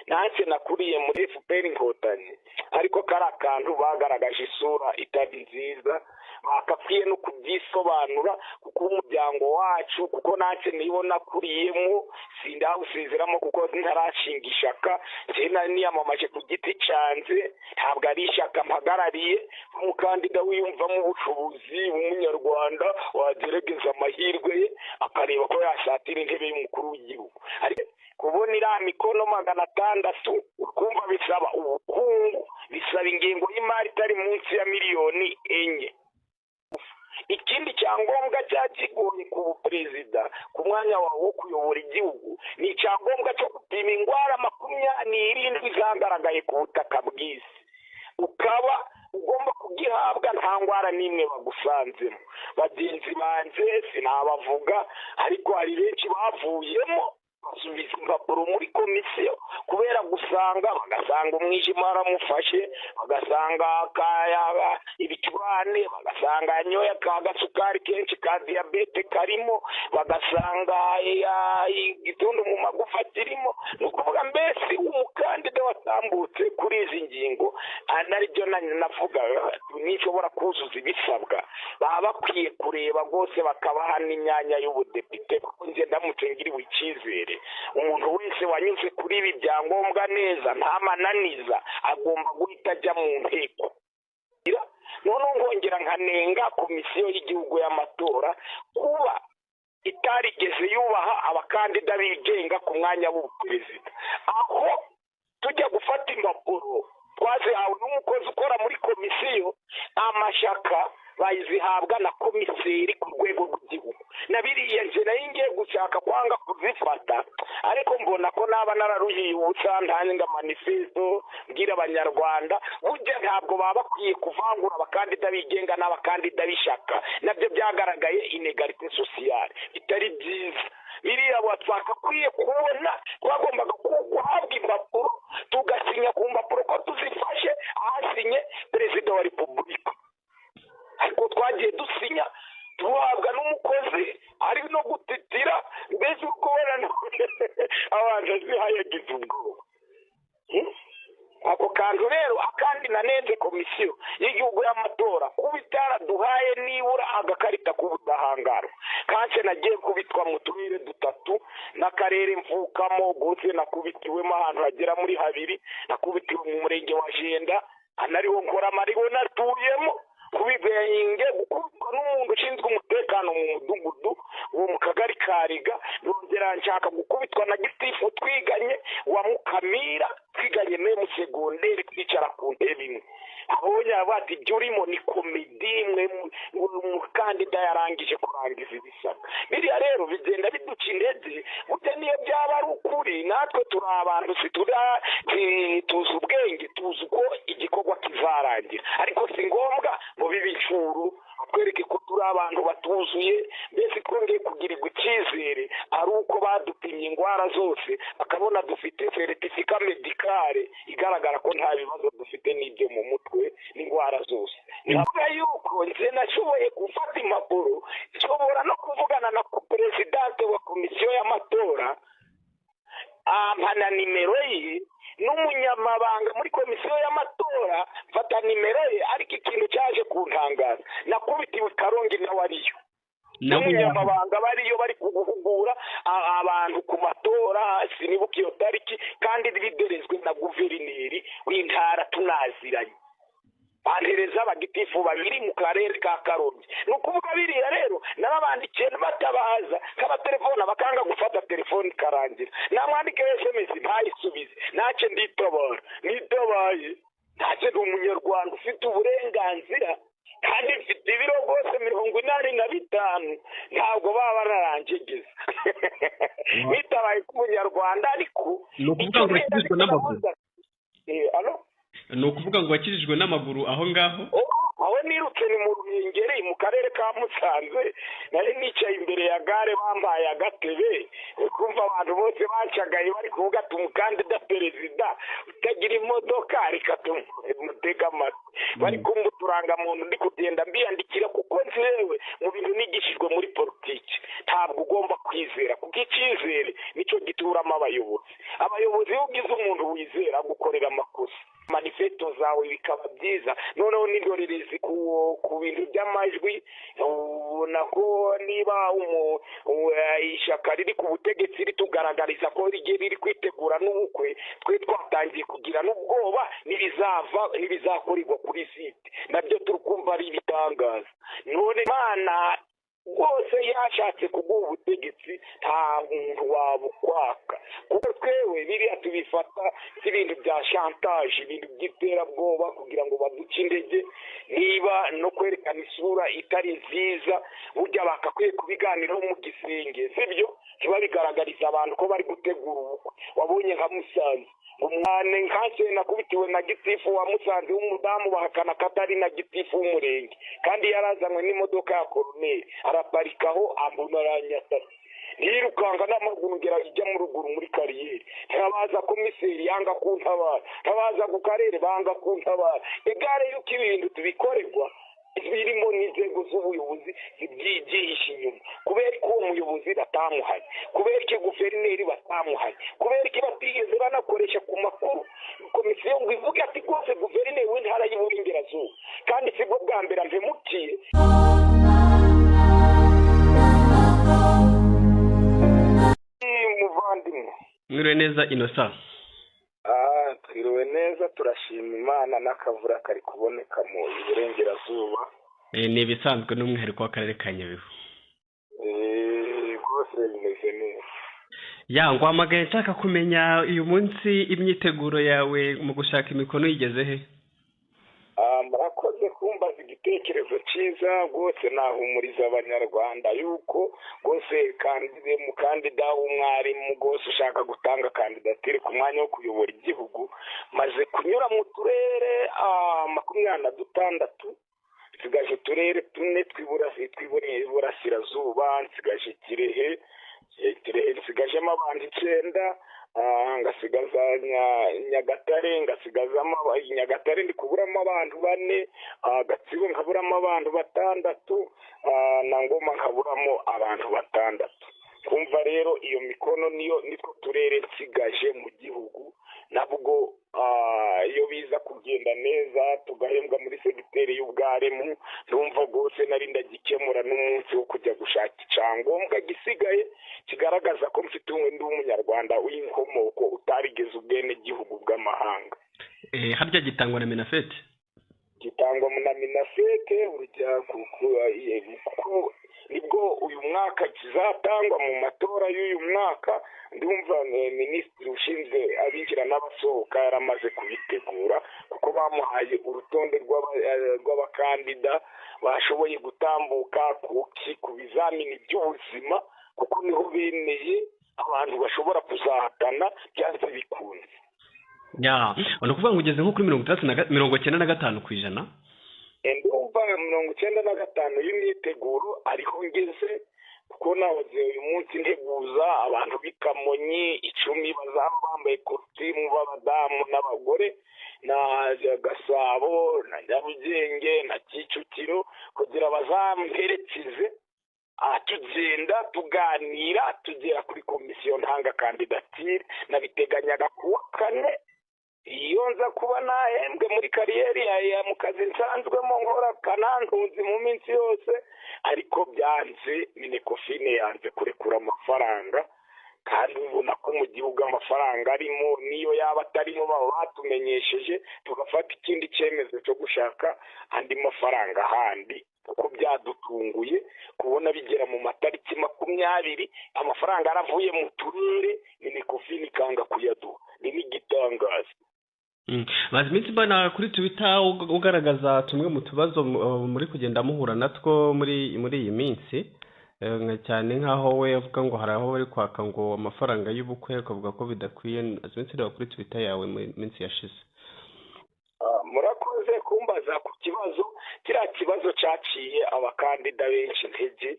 Nanjye nakuriye muri FPR Inkotanyi, ariko kari akantu bagaragaje isura itari nziza, bakakwiye no kubyisobanura, kuko umuryango wacu, kuko nanjye nibo nakuriyemo, sindawusezeramo kuko ntarashinga ishyaka. Njye niyamamaje ku giti cyanjye, ntabwo ari ishyaka mpagarariye. Umukandida wiyumvamo ubushobozi w'umunyarwanda wagerageza amahirwe ye akareba ko yashatira intebe y'umukuru w'igihugu. Ariko kubona iriya mikono 600, ukumva bisaba ubukungu, bisaba ingengo y'imari itari munsi ya miliyoni 4. Ikindi cyangombwa cyakigoye ku perezida, ku mwanya wawe wo kuyobora igihugu, ni icyangombwa cyo gupima indwara 27 zagaragaye ku butaka bw'isi, ukaba ugomba kugihabwa nta ndwara n'imwe bagusanzemo. Bagenzi banjye sinabavuga, ariko hari benshi bavuyemo basubiza impapuro muri komisiyo kubera gusanga, bagasanga umwijima waramufashe, bagasanga ibicurane, bagasanga yanyoye ka gasukari kenshi ka diyabete karimo, bagasanga igituntu mu magufa kirimo. Ni ukuvuga mbese umukandida watambutse kuri izi ngingo, naribyo navuga, nishobora kuzuza ibisabwa, baba bakwiye kureba rwose bakabaha n'imyanya y'ubudepite, kuko njye ndamutse ngiriwe icyizere, umuntu wese wanyuze kuri ibi byangombwa neza nta mananiza agomba guhita ajya mu nteko. Noneho nkongera nkanenga Komisiyo y'Igihugu y'Amatora kuba itarigeze yubaha abakandida bigenga ku mwanya w'ubuperezida. Aho tujya gufata impapuro twazihawe n'umukozi ukora muri komisiyo, amashyaka bazihabwa na komiseri ku rwego rw'igihugu. Na biriya nje nayo ngiye gushaka kwanga kuzifata, ariko mbona ko naba nararuhiye ubusa ntanga manifesto mbwira Abanyarwanda. Burya ntabwo baba bakwiye kuvangura abakandida bigenga n'abakandida b'ishyaka, nabyo byagaragaye inégalité sociale bitari byiza. Biriya twakakwiye kubona twagombaga guhabwa impapuro, tugasinya ku mpapuro ko tuzifashe, ahasinye Perezida wa Repubulika, ariko twagiye dusinya tuhabwa n'umukozi ari no gutitira. Mbese uri kubona abantu azihayagize ubwoba ako kantu rero. Akandi nanenze Komisiyo y'Igihugu y'Amatora kuba itaraduhaye nibura agakarita k'ubudahangarwa. Kanse nagiye kubitwa mu turere dutatu n'akarere mvukamo rwose, nakubitiwemo ahantu hagera muri habiri. Nakubitiwe mu murenge wa Jenda, anariwo nkoramo, ariwo natuyemo, kubigenge gukubitwa n'umuntu ushinzwe umutekano mu mudugudu uwo mu kagari ka Riga. Nongera nshaka gukubitwa na gitifu twiganye wa Mukamira, twiganye même secondaire, twicara ku ntebe imwe. Abonye bati ibyo urimo ni comédie, mwe umukandida yarangije kurangiza ibisabwa. Biriya rero bigenda biduca intege. Burya niyo byaba ari ukuri, natwe turi abantu, tuzi ubwenge, tuzi uko igikorwa kizarangira, ariko si ngombwa ngo bibe incuru twereke ko turi abantu batuzuye. Mbese twongeye kugirirwa icyizere ari uko badupimye indwara zose, bakabona dufite certificat médical igaragara ko nta bibazo dufite n'ibyo mu mutwe n'indwara zose. Nivuga yuko nje nashoboye gufata impapuro, nshobora no kuvugana na présidente wa komisiyo y'amatora, ampa na nimero ye, n'umunyamabanga muri komisiyo y'amatora mfata nimero ye. Ariko ikintu cyaje kuntangaza, nakubitiwe Karongi nawe ariyo, n'umunyamabanga bariyo bari guhugura abantu ku matora, sinibuka iyo tariki, kandi biderezwe na guverineri w'intara tunaziranye. Bantereza abagitifu babiri mu karere ka Karongi. Ni ukuvuga biriya rero narabandikiye batabaza k'abatelefone, bakanga gufata telefone ikarangira, namwandike SMS ntayisubize. Ntacyo, nditabara, nitabaye ntacyo. Ndi umunyarwanda ufite uburenganzira, kandi mfite ibiro rwose 85, ntabwo baba bararangigeza. Nitabaye k'umunyarwanda, ariko Ni ukuvuga ngo wakijijwe n'amaguru? Alo? Ni ukuvuga ngo wakijijwe n'amaguru aho ngaho? Aho nirutse ni mu Ruhengeri, mu karere ka Musanze. Nari nicaye imbere ya gare, bambaye agatebe, kumva abantu bose bacagaye bari kuvuga ati umukandida perezida utagira imodoka, reka tumutege amatwi. Bari kumva uturangamuntu ndi kugenda mbiyandikira, kuko nzewe mu bintu nigishijwe muri politiki, ntabwo ugomba kwizera, kuko icyizere nicyo gituramo abayobozi. Abayobozi iyo ugize umuntu wizera gukorera amakosa, manifesto zawe bikaba byiza. Noneho n'indorerezi ku bintu by'amajwi, ubona ko niba ishyaka riri ku butegetsi ritugaragariza ko rigiye riri kwitegura n'ubukwe, twe twatangiye kugira n'ubwoba n'ibizava n'ibizakorerwa kuri site, nabyo turi kumva ari ibitangaza. None Imana rwose yashatse kuguha ubutegetsi, nta muntu wabukwaka, kuko twewe biriya tubifata nk'ibintu bya chantage, ibintu by'iterabwoba kugira ngo baduce intege, niba no kwerekana isura itari nziza. Burya bakakwiye kubiganiraho mu gisenge, sibyo? Ntibabigaragariza abantu ko bari gutegura ubukwe. Wabonye nka Musanze, umwana nkanse nakubitiwe na gitifu wa Musanze w'umudamu, bahakana ko atari na gitifu w'umurenge, kandi yarazanywe n'imodoka ya koroneri, araparikaho ambona aranyataka, ntirukanga n'amaguru ngera ijya mu ruguru muri kariyeri. Ntabaza komiseri yanga kuntabara, ntabaza ku karere banga kuntabara. Egare yuko ibintu tubikorerwa birimo n'inzego z'ubuyobozi zibyigisha inyuma, kubera ko uwo muyobozi batamuhaye, kubera ko guverineri batamuhaye, kubera ko batigeze banakoresha ku makuru komisiyo ngo ivuge ati rwose guverineri w'intara y'Iburengerazuba, kandi sibwo bwa mbere mpemukiye. Muvandimwe, mwiriwe neza Innocent? Twiriwe neza, turashima Imana n'akavura kari kuboneka mu Iburengerazuba. Ni ibisanzwe n'umwihariko w'akarere ka Nyabihu. Rwose bimeze neza. Ya, nguhamagaye nshaka kumenya uyu munsi imyiteguro yawe mu gushaka imikono igeze he? Murakoze kumbaza igitekerezo cyiza. Rwose nahumuriza Abanyarwanda yuko rwose mukandida w'umwarimu rwose ushaka gutanga kandidatire ku mwanya wo kuyobora igihugu, maze kunyura mu turere 26, nsigaje uturere 4 tw'iburasirazuba, nsigaje Kirehe, nsigajemo abantu 9, ngasigaza Nyagatare, ngasigazamo Nyagatare ndi kuburamo abantu 4, Gatsibo nkaburamo abantu 6, na Ngoma nkaburamo abantu 6. Kumva rero iyo mikono niyo nitwo turere nsigaje mu gihugu. Nabwo iyo biza kugenda neza tugahembwa muri segiteri y'ubwarimu, ndumva rwose nari ndagikemura n'umunsi wo kujya gushaka icyangombwa gisigaye kigaragaza ko mfite ndi umunyarwanda w'inkomoko utarigeze ubwenegihugu bw'amahanga. Harya gitangwa na Minafete? Gitangwa na Minafete, kuko nibwo uyu mwaka kizatangwa mu matora y'uyu mwaka. Ndumva minisitiri ushinzwe abinjira n'abasohoka yaramaze kubitegura, kuko bamuhaye urutonde rw'abakandida bashoboye gutambuka ku bizamini by'ubuzima, kuko niho bemeye abantu bashobora kuzahatana byanze bikunze. Ya, ni ukuvuga ngo ugeze nko kuri 95%? Ndumva 95 y'imyiteguro ariho ngeze, kuko nahoze uyu munsi nteguza abantu b'i Kamonyi 10 bazaba bambaye kositimu b'abadamu n'abagore, na Gasabo na Nyarugenge na Kicukiro, kugira bazamperekeze tugenda tuganira tugera kuri komisiyo ntanga kandidatire. Nabiteganyaga kuwa 4, iyo nza kuba nahembwe muri kariyeri ya mu kazi nsanzwemo nkora kanantunzi mu minsi yose, ariko byanze. Minekofine yanze kurekura amafaranga, kandi ubona ko mu gihugu amafaranga arimo, niyo yaba atarimo baba batumenyesheje tugafata ikindi cyemezo cyo gushaka andi mafaranga ahandi, kuko byadutunguye kubona bigera mu matariki 20 amafaranga aravuye mu turere, Minekofine ikanga kuyaduha. Ni n'igitangaza. Maze iminsi mbona kuri Twitter ugaragaza tumwe mu tubazo muri kugenda muhura natwo muri iyi minsi, cyane nk'aho we avuga ngo hari aho bari kwaka ngo amafaranga y'ubukwe, ukavuga ko bidakwiye. Maze iminsi ndeba kuri Twitter yawe mu minsi yashize. Murakoze kumbaza ku kibazo. Kiriya kibazo cyaciye abakandida benshi intege,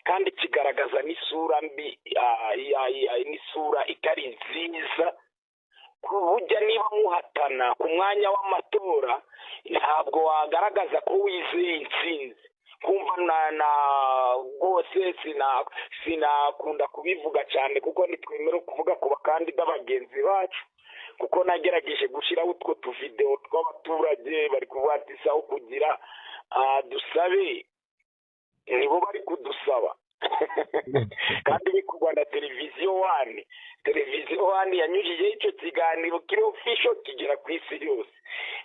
kandi kigaragaza n'isura mbi, n'isura itari nziza. Burya niba muhatana ku mwanya w'amatora, ntabwo wagaragaza ko wizeye intsinzi. Kumva na rwose sinakunda kubivuga cyane, kuko ntitwemerewe kuvuga ku bakandida bagenzi bacu. Kuko nagerageje gushyiraho utwo tuvidewo tw'abaturage bari kubatisaho kugira dusabe, nibo bari kudusaba. Kandi bikorwa na Televiziyo One. Televiziyo One yanyujijeho icyo kiganiro kiri official kigera ku isi yose.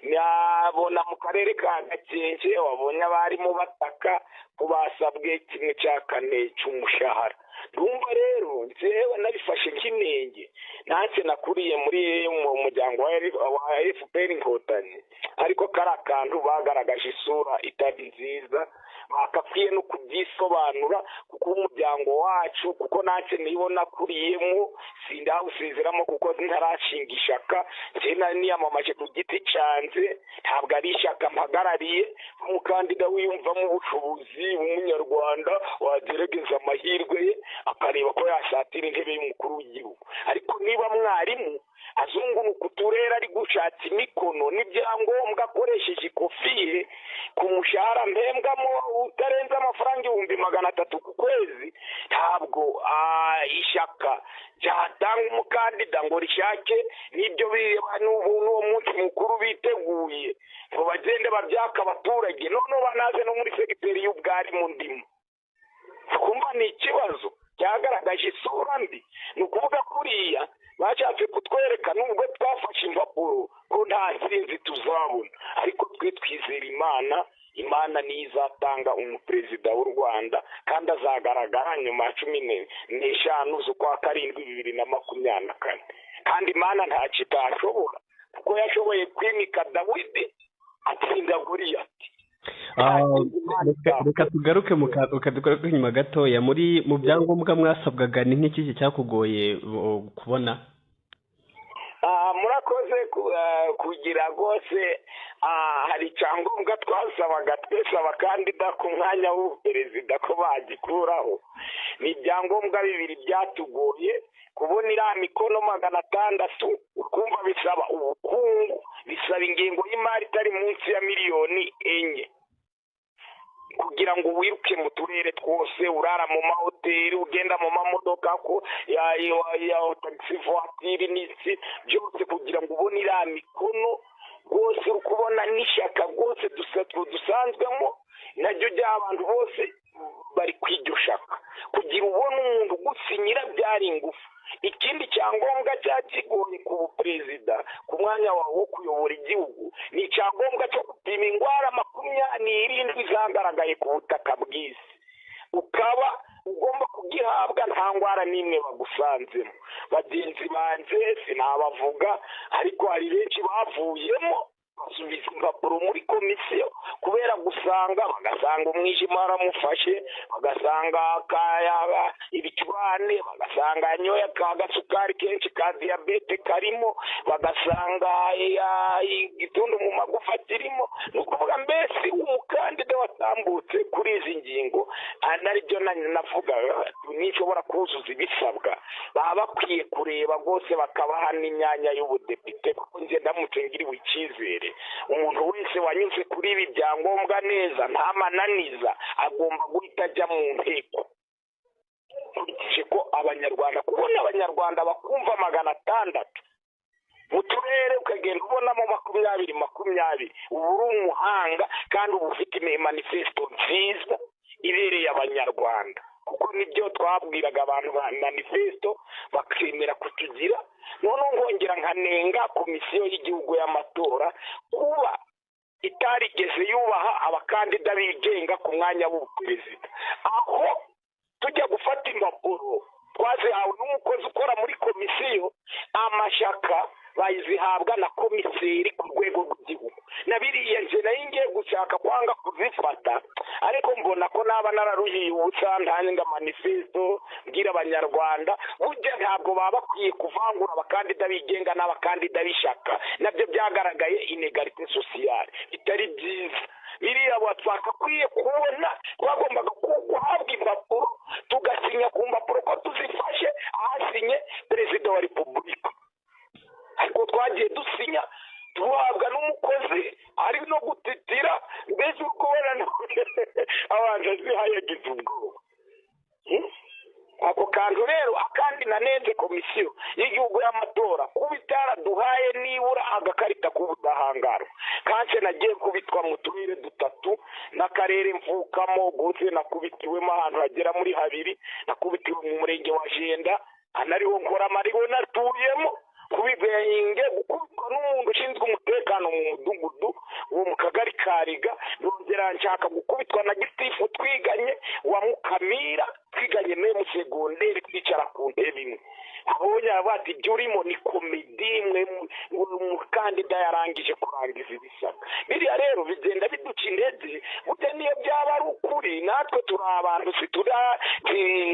Nabona mu karere ka Gakenke wabonye abarimu bataka ko basabwe 1/4 cy'umushahara. Ndumva rero njyewe nabifashe nk'inenge. Nanjye nakuriye muri mu muryango wa FPR Inkotanyi, ariko kari akantu bagaragaje isura itari nziza, bakakwiye no kubyisobanura, kuko umuryango wacu, kuko nanjye niwo nakuriyemo, sindawusezeramo kuko ntarashinga ishyaka. Njye niyamamaje ku giti cyanjye, ntabwo ari ishyaka mpagarariye. Umukandida wiyumvamo ubushobozi w'umunyarwanda wagerageza amahirwe ye akareba ko yasatira intebe y'umukuru w'igihugu. Ariko niba mwarimu azunguruka uturere ari gushaka imikono n'ibyangombwa akoresheje ikofiye ku mushahara mpembwamo utarenze amafaranga 300,000 ku kwezi, ntabwo ishyaka ryatanga umukandida ngo rishake n'ibyo n'uwo munsi mukuru biteguye ngo bagende babyaka abaturage, noneho banaze no muri segiteri y'ubwarimu ndimo. Kumva ni ikibazo cyagaragaje isura mbi. Ni ukuvuga kuriya bashatse kutwereka nubwo twafashe impapuro ko nta nsinzi tuzabona, ariko twe twizera Imana. Imana niyo izatanga umuperezida w'u Rwanda, kandi azagaragara nyuma ya 15 z'ukwa 7 2024. Kandi Imana ntacyo itashobora, kuko yashoboye kwimika Dawidi atsinda Goliyati. Reka tugaruke inyuma gatoya. Muri mu byangombwa mwasabwaga ni nk'iki cyakugoye kubona? Murakoze kugira rwose. Hari icyangombwa twasabaga twese abakandida ku mwanya w'ubuperezida ko bagikuraho. Ni ibyangombwa bibiri byatugoye kubona. Iriya mikono 600 ukumva bisaba ubukungu, bisaba ingengo y'imari itari munsi ya miliyoni 4 kugira ngo wiruke mu turere twose, urara mu mahoteli, ugenda mu mamodoka ko ya taxi voiture n'iki byose, kugira ngo ubone iriya mikono rwose. Uri kubona n'ishyaka rwose dusanzwemo naryo ry'abantu bose bari kwiryo shaka, kugira ubone umuntu ugusinyira byari ingufu. Ikindi cyangombwa cyakigoye ku perezida ku mwanya wawe wo kuyobora igihugu ni icyangombwa cyo gupima indwara 27 zagaragaye ku butaka bw'isi, ukaba ugomba kugihabwa nta ndwara n'imwe bagusanzemo. Bagenzi banjye sinabavuga, ariko hari benshi bavuyemo basubiza impapuro muri komisiyo kubera gusanga bagasanga umwijima waramufashe, bagasanga ibicurane, bagasanga yanyoye agasukari kenshi ka diyabete karimo, bagasanga igituntu mu magufa kirimo. Ni ukuvuga mbese umukandida watambutse kuri izi ngingo, naribyo navuga nishobora kuzuza ibisabwa, baba bakwiye kureba rwose bakabaha n'imyanya y'ubudepite, kuko njye ndamutse ngiriwe icyizere umuntu wese wanyuze kuri ibi byangombwa neza nta mananiza agomba guhita ajya mu nteko. Nkurikije ko abanyarwanda, kubona abanyarwanda bakumva 600 mu turere ukagenda ubonamo 20 20, uba uri umuhanga kandi uba ufite manifesto nziza ibereye abanyarwanda. Kuko nibyo twabwiraga abantu ba manifesto bakemera kutugira. Noneho nkongera nkanenga komisiyo y'igihugu y'amatora kuba itarigeze yubaha abakandida bigenga ku mwanya w'ubuperezida. Aho tujya gufata impapuro twazihawe n'umukozi ukora muri komisiyo, amashyaka bazihabwa na komiseri ku rwego rw'igihugu. Na biriya nje nayo ngiye gushaka kwanga kuzifata, ariko mbona ko naba nararuhiye ubusa ntanga manifesto mbwira abanyarwanda. Burya ntabwo baba bakwiye kuvangura abakandida bigenga n'abakandida b'ishyaka, nabyo byagaragaye inegalite sociale bitari byiza. Biriya twakakwiye kubona, twagombaga guhabwa impapuro tugasinya ku mpapuro ko tuzifashe, ahasinye perezida wa repubulika. Ariko twagiye dusinya tuhabwa n'umukozi ari no gutitira, mbese uri kubona abantu azihayagize ubwoba. Ako kantu rero akandi nanenze Komisiyo y'Igihugu y'Amatora kuba itaraduhaye nibura agakarita k'ubudahangarwa. Kanse nagiye kubitwa mu turere dutatu n'akarere mvukamo rwose, nakubitiwemo ahantu hagera muri habiri. Nakubitiwe mu murenge wa Jenda, anariho nkoramo, ariho natuyemo. Kubigenge gukubitwa n'umuntu ushinzwe umutekano mu mudugudu wo mu kagari ka Riga, yongera nshaka gukubitwa na gitifu twiganye wa Mukamira, twiganye mu segonderi, twicara ku ntebe imwe. Abonye bati ibyo urimo ni komedi imwe, umukandida yarangije kurangiza ibisabwa. Biriya rero bigenda biduca intege. Burya niyo byaba ari ukuri, natwe turi abantu,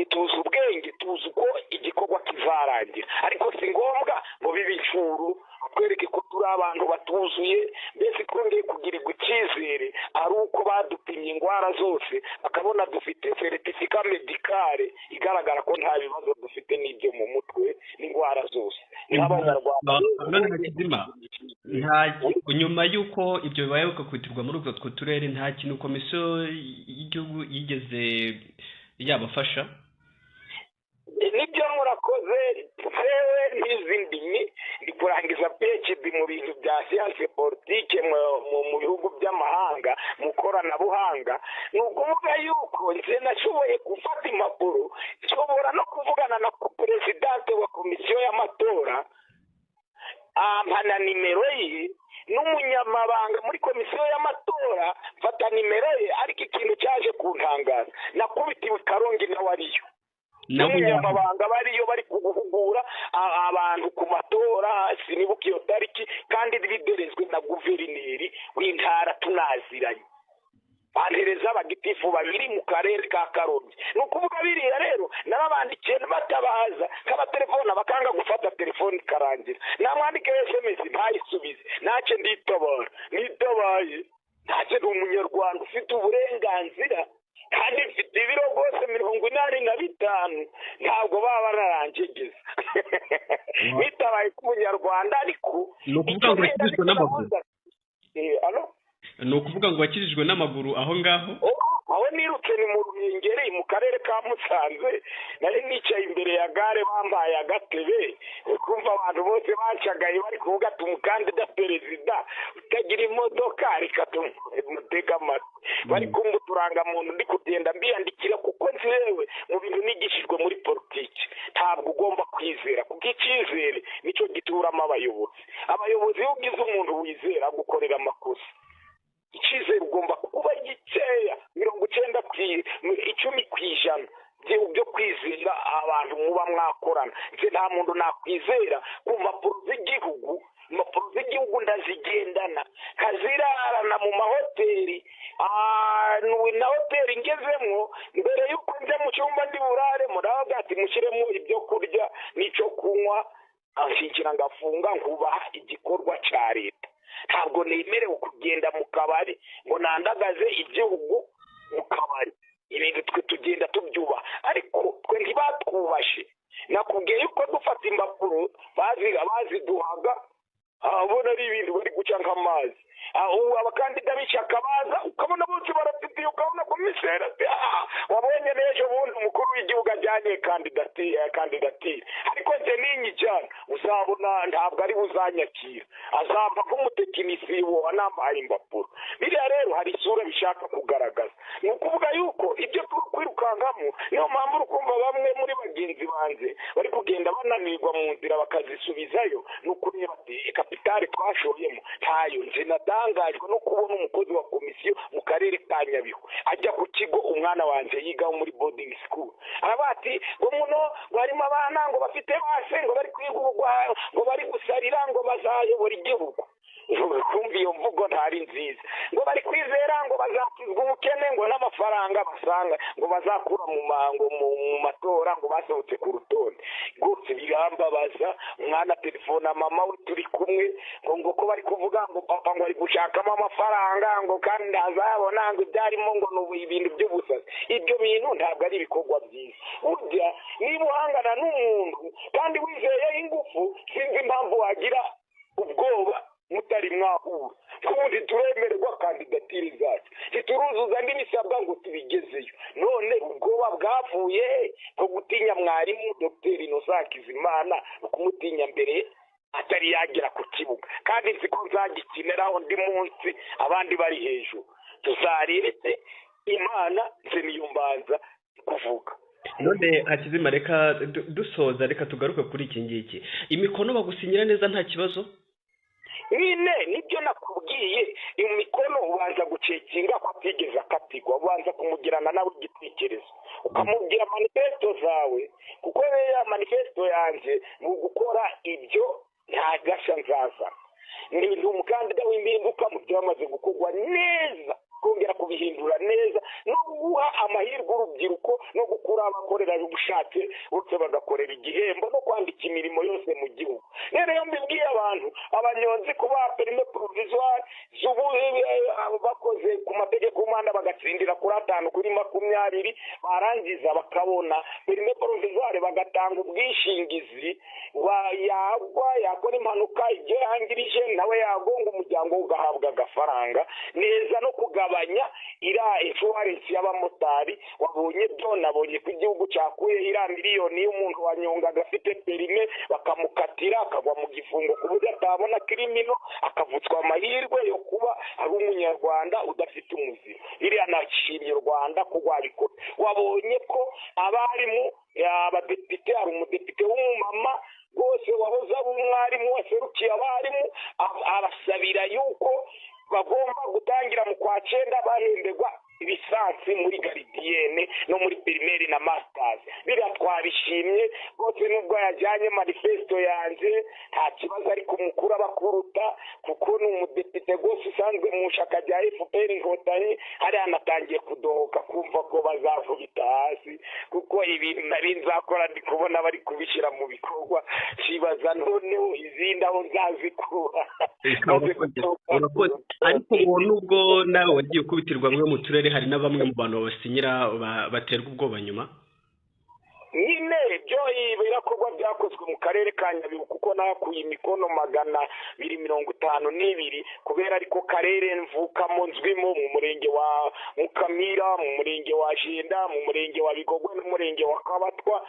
tuzi ubwenge, tuzi uko igikorwa kizarangira, ariko si ngombwa ngo bibe incuru twereke ko turi abantu batuzuye. Mbese twongeye kugirirwa icyizere ari uko badupimye indwara zose, bakabona dufite certificat médicale igaragara ko nta bibazo dufite n'ibyo mu mutwe n'indwara zose n'Abanyarwanda. Nyuma y'uko ibyo bibaye bikakwitirwa muri utwo turere, nta kintu Komisiyo y'Igihugu yigeze yabafasha? Nibyo, murakoze. Twewe n'izi ndimi, ndi kurangiza PhD mu bintu bya science politique mu bihugu by'amahanga mu koranabuhanga. Ni ukuvuga yuko nje nashoboye gufata impapuro, nshobora no kuvugana na présidente wa komisiyo y'amatora, ampa na nimero ye, n'umunyamabanga muri komisiyo y'amatora mfata nimero ye. Ariko ikintu cyaje kuntangaza, nakubitiwe Karongi nawe ariyo, n'umunyamabanga bariyo, bari guhugura abantu ku matora, sinibuka iyo tariki, kandi biderezwe na guverineri w'intara tunaziranye. Bantereza abagitifu babiri mu karere ka Karongi. Ni ukuvuga biriya rero narabandikiye batabaza, k'abatelefone bakanga gufata telefone ikarangira, namwandike SMS ntayisubize. Ntacyo, nditabara, nitabaye ntacyo. Ni Umunyarwanda ufite uburenganzira, kandi mfite ibiro rwose 85, ntabwo baba bararangegeza bitabaye ku Munyarwanda, ariko Ni ukuvuga ngo wakijijwe n'amaguru? Ni ukuvuga ngo wakijijwe n'amaguru aho ngaho? Aho nirutse ni mu Ruhengeri, mu karere ka Musanze. Nari nicaye imbere ya gare, bambaye agatebe, kumva abantu bose bacagaye bari kuvuga ati: "Umukandida perezida utagira imodoka, reka tumutege amatwi." Bari kumva uturangamuntu ndi kugenda mbiyandikira, kuko nzewe mu bintu nigishijwe muri politiki, ntabwo ugomba kwizera, kuko icyizere nicyo gituramo abayobozi. Abayobozi, iyo ugize umuntu wizera, agukorera amakosa. Icyizere ugomba kuba gikeya, 90, 10% byo kwizera abantu muba mwakorana. Nze nta muntu nakwizera ku mpapuro z'igihugu. Impapuro z'igihugu ndazigendana, kazirarana mu mahoteli na hoteli ngezemo. Mbere y'uko njya mu cyumba ndi buraremo, ndavuga ati: "Mushyiremo ibyo kurya n'icyo kunywa." Anshyikira ngafunga, nkubaha igikorwa cya leta. Ntabwo nemerewe kugenda mu kabari ngo nandagaze igihugu mu kabari. Ibintu twe tugenda tubyubaha, ariko twe ntibatwubashe. Nakubwiye yuko dufata impapuro baziduhaga abona ari ibintu bari guca nk'amazi. Ubu abakandida b'ishyaka baza, ukabona bose barafitiye, ukabona komiseri ati: "Wabonye n'ejo bundi umukuru w'igihugu ajyanye kandidatire, ariko njye ninyijyana uzabona ntabwo ari buzanyakira, azampa nk'umutekinisiye wanampaye impapuro." Biriya rero hari isura bishaka kugaragaza. Ni ukuvuga yuko ibyo turi kwirukankamo, niyo mpamvu uri kumva bamwe muri bagenzi banjye bari kugenda bananirwa mu nzira bakazisubizayo. Ni ukureba ati: "Capital twashoyemo ntayo." Nje natangajwe no kubona umukozi wa komisiyo mu karere ka Nyabihu ajya ku kigo umwana wanjye yigaho muri boarding school, araba ati ngo muno ngo harimo abana ngo bafite base, ngo bari kwiga, ngo bari gusarira, ngo bazayobora igihugu. Kumva iyo mvugo ntari nziza, ngo bari kwizera ngo bazakizwa ubukene, ngo n'amafaranga basanga ngo bazakura mu mango mu matora, ngo basohotse ku rutonde. Rwose birambabaza. Umwana telefone mama we turi kumwe, ngo ko bari kuvuga ngo papa ngo ari gushakamo amafaranga, ngo kandi ntazayabona, ngo ibyarimo ngo ni ibintu by'ubusazi. Ibyo bintu ntabwo ari ibikorwa byiza. Burya niba uhangana n'umuntu kandi wizeye ingufu, sinzi impamvu wagira ubwoba mutari mwahura. Ubundi turemererwa kandidatire zacu, ntituruzuza n'ibisabwa ngo tubigezeyo. None ubwoba bwavuye bwo gutinya mwarimu Dr. Innocent Hakizimana, kumutinya mbere atari yagera ku kibuga, kandi nzi ko nzagikiniraho ndi munsi abandi bari hejuru. Tuzarebe Imana nze niyo mbanza kuvuga. None Hakizima, reka dusoza, reka tugaruke kuri iki ngiki. Imikono bagusinyira neza nta kibazo? Nyine nibyo nakubwiye, imikono ubanza gucekinga ko atigeze akatigwa, ubanza kumugirana nawe igitekerezo, ukamubwira manifesto zawe, kuko rero manifesto yanjye ni ugukora ibyo nta gashya nzaza. Ni umukandida w'impinduka mu byo bamaze gukorwa neza, kongera kubihindura neza, no guha amahirwe urubyiruko, no gukura abakorera ubushake bose bagakorera igihembo, no kwandika imirimo yose mu gihugu. Rero iyo mbibwiye abantu, abanyonzi kuba perime provisoire bakoze ku mategeko y'umuhanda bagatsindira kuri 5 kuri 20, barangiza bakabona perime provisoire bagatanga ubwishingizi, yagwa yakora impanuka ibyo yangirije nawe yagonga umuryango ugahabwa agafaranga neza, no kugabanya ira insurance y'abamotari. Wabonye byo nabonye ko igihugu cyakuye ira miliyoni y'umuntu wanyongaga afite perime bakamukatira akagwa mu gifungo ku buryo atabona kirimino, akavutswa amahirwe yo kuba ari umunyarwanda udafite umuziro. Iriya nashimye u Rwanda ko rwabikora. Wabonye ko abarimu, abadepite, hari umudepite w'umumama rwose wahoze ari umwarimu waserukiye abarimu, abasabira yuko bagomba gutangira mu kwa 9 bahemberwa ibisansi muri garidiyene no muri primaire na masters. Biriya twabishimye rwose, nubwo yajyanye manifesto yanjye nta kibazo, ariko umukuru abakuruta kuko ni umudepite rwose usanzwe mu ishyaka rya FPR Inkotanyi. Hariya anatangiye kudohoka kumva ko bazakubita hasi, kuko ibintu nari nzakora ndi kubona bari kubishyira mu bikorwa, kibaza noneho izindi aho nzazikura. Ariko ubu nubwo nawe wagiye ukubitirwa mwe mu turere, hari na bamwe mu bantu babasinyira baterwa ubwoba nyuma. Nyine byo birakorwa, byakozwe mu karere ka Nyabihu, kuko nakuye imikono 252, kubera ariko karere mvukamo nzwimo, mu murenge wa Mukamira, mu murenge wa Jenda, mu murenge wa Bigogwe n'umurenge wa Kabatwa.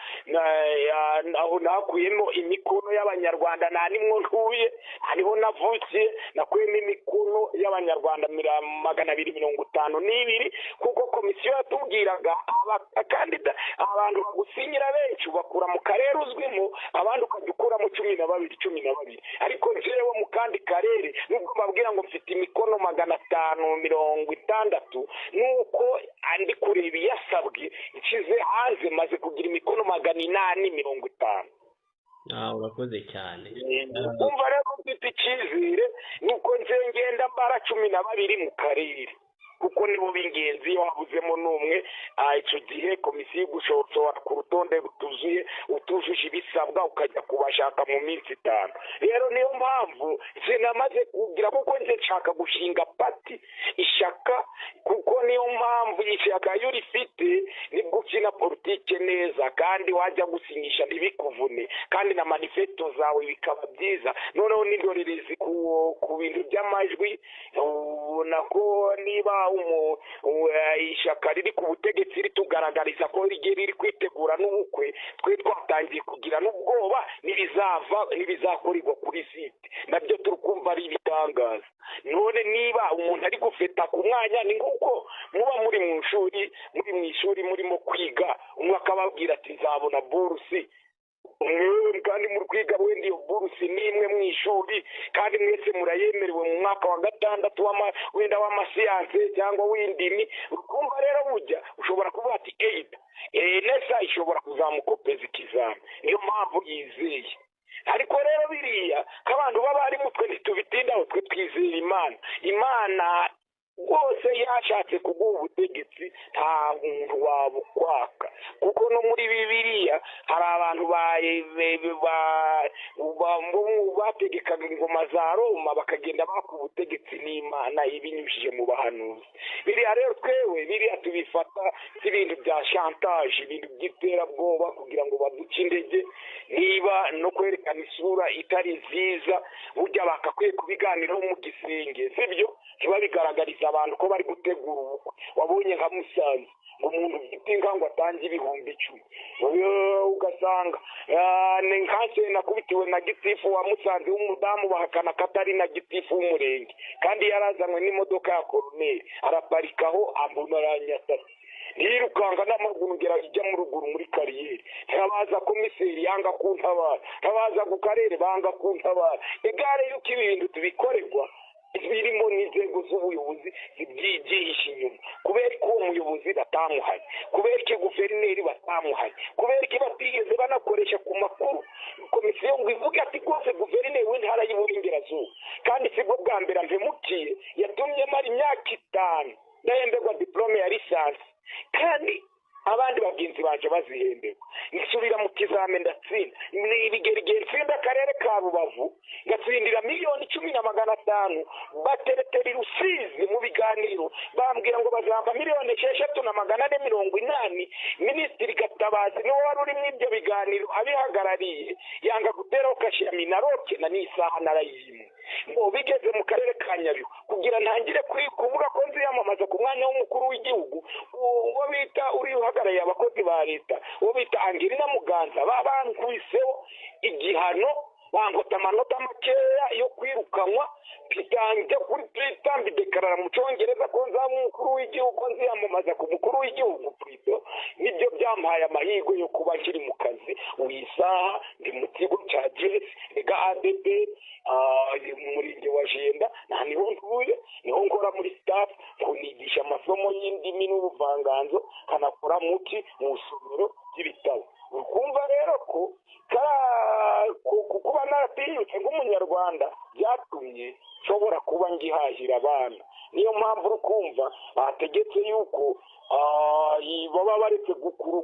Aho nakuyemo imikono y'abanyarwanda, nta nimwo ntuye, hariho navukiye, nakuyemo imikono y'abanyarwanda 252, kuko komisiyo yatubwiraga abakandida abantu bagusinyira benshi ubakura mu karere uzwimo, abandi ukajya ukuramo 12 12. Ariko njyewe mu kandi karere nubwo mbabwira ngo mfite imikono 560, nuko andi kureba iyasabwe nshyize hanze maze kugira imikono 850. Urakoze cyane. Umva rero mfite icyizere nuko nje ngenda mbara 12 mu karere, kuko nibo b'ingenzi. Iyo wabuzemo n'umwe, icyo gihe komisiyo igushobora ku rutonde rutuzuye, utujuje ibisabwa ukajya kubashaka mu minsi 5. Rero niyo mpamvu namaze kugira, kuko nje nshaka gushinga pati ishyaka, kuko niyo mpamvu ishyaka iyo urifite nibwo ukina politike neza, kandi wajya gusinyisha ntibikuvune, kandi na manifesto zawe bikaba byiza. Noneho n'indorerezi ku bintu by'amajwi, ubona ko niba ishyaka riri ku butegetsi ritugaragariza ko rigiye riri kwitegura n'ubukwe, twe twatangiye kugira n'ubwoba n'ibizava n'ibizakorerwa kuri site, nabyo turi kumva ari ibitangaza. None niba umuntu ari gufeta ku mwanya, ni nk'uko muba muri mu ishuri, muri mu ishuri murimo kwiga, umwe akababwira ati nzabona burusi, umwe kandi muri kwiga wenda iyo burusi ni imwe mu ishuri, kandi mwese murayemerewe mu mwaka wa 6 wenda w'amasiyanse cyangwa w'indimi. Ukumva rero burya ushobora kuvuga ati eyida nesa ishobora kuzamukopeza ikizami, niyo mpamvu yizeye. Ariko rero biriya k'abantu baba ari mutwe ntitubitindaho, twe twizeye Imana. Imana Rwose yashatse kuguha ubutegetsi, nta muntu wabukwaka, kuko no muri Bibiliya hari abantu bategekaga ingoma za Roma, bakagenda baka ubutegetsi n'Imana ibinyujije mu bahanuzi. Biriya rero twewe biriya tubifata nk'ibintu bya chantage, ibintu by'iterabwoba kugira ngo baduce intege, niba no kwerekana isura itari nziza. Burya bakakwiye kubiganiraho mu gisenge, sibyo? Ntibabigaragariza abantu ko bari gutegura ubukwe. Wabonye nka Musanze, ngo umuntu ufite inka ngo atange 10,000, ugasanga ni nkanse nakubitiwe na gitifu wa Musanze w'umudamu, bahakana ko atari na gitifu w'umurenge, kandi yarazanywe n'imodoka ya koroneri, araparikaho, ambona aranyatase, ntirukanga n'amaguru ngera ijya mu ruguru muri kariyeri. Ntabaza komiseri, yanga kuntabara. Ntabaza ku karere, banga kuntabara. Igare yuko ibi bintu tubikorerwa birimo n'inzego z'ubuyobozi zibyihishe inyuma. Kubera ko uwo muyobozi batamuhaye, kubera ko guverineri batamuhaye, kubera ko batigeze banakoresha ku makuru komisiyo ngo ivuge ati rwose guverineri w'intara y'Iburengerazuba. Kandi sibwo bwa mbere mpemukiye, yatumye mara imyaka 5 ndahemberwa diplôme ya licence, kandi abandi bagenzi banje bazihemberwa. Nsubira mu kizame, ndatsinda. Bigera igihe nsinda akarere ka Rubavu, ngatsindira 10,500,000. Bateretera i Rusizi mu biganiro, bambwira ngo bazampa 6,480,000. Minisitiri Gatabazi niwe wari uri muri ibyo biganiro abihagarariye, yanga guteraho kashe ya MINALOC, na n'isaha narayimwe. Ngo bigeze mu karere ka Nyabihu, kugira ntangire kuvuga ko nziyamamaza ku mwanya w'umukuru w'igihugu, uwo bita uri uhagarariye abakozi ba leta, uwo bita Angelina Muganza, babankubiseho igihano, bangota amanota makeya yo kwirukanwa. Njya kuri Twitter mbidekarara mu Cyongereza ko nzaba umukuru w'igihugu, ko nziyamamaza ku mukuru w'igihugu plutôt. Nibyo byampaye amahirwe yo kuba nkiri mu kazi. Uyu isaha ndi mu kigo cya GS rega ADP mu murenge wa Jenda, nta niho ntuye, niho nkora muri staff, nigisha amasomo y'indimi n'ubuvanganzo, kanakora muki mu isomero ry'ibitabo. Ukumva rero ko kuba naratinyutse nk'Umunyarwanda byatumye nshobora kuba ngihahira abana. Niyo mpamvu uri kumva bategetse yuko baba baretse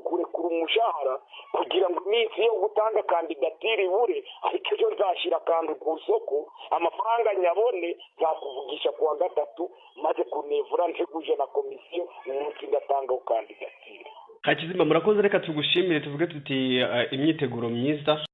kurekura umushahara kugira ngo iminsi yo gutanga kandidatire ibure. Ariko ejo nzashyira akantu ku isoko, amafaranga nyabone, nzakuvugisha ku wa gatatu maze kunevura nteguje na komisiyo umunsi ndatanga kandidatire. Hakizima, murakoze. Reka tugushimire, tuvuge tuti imyiteguro myiza.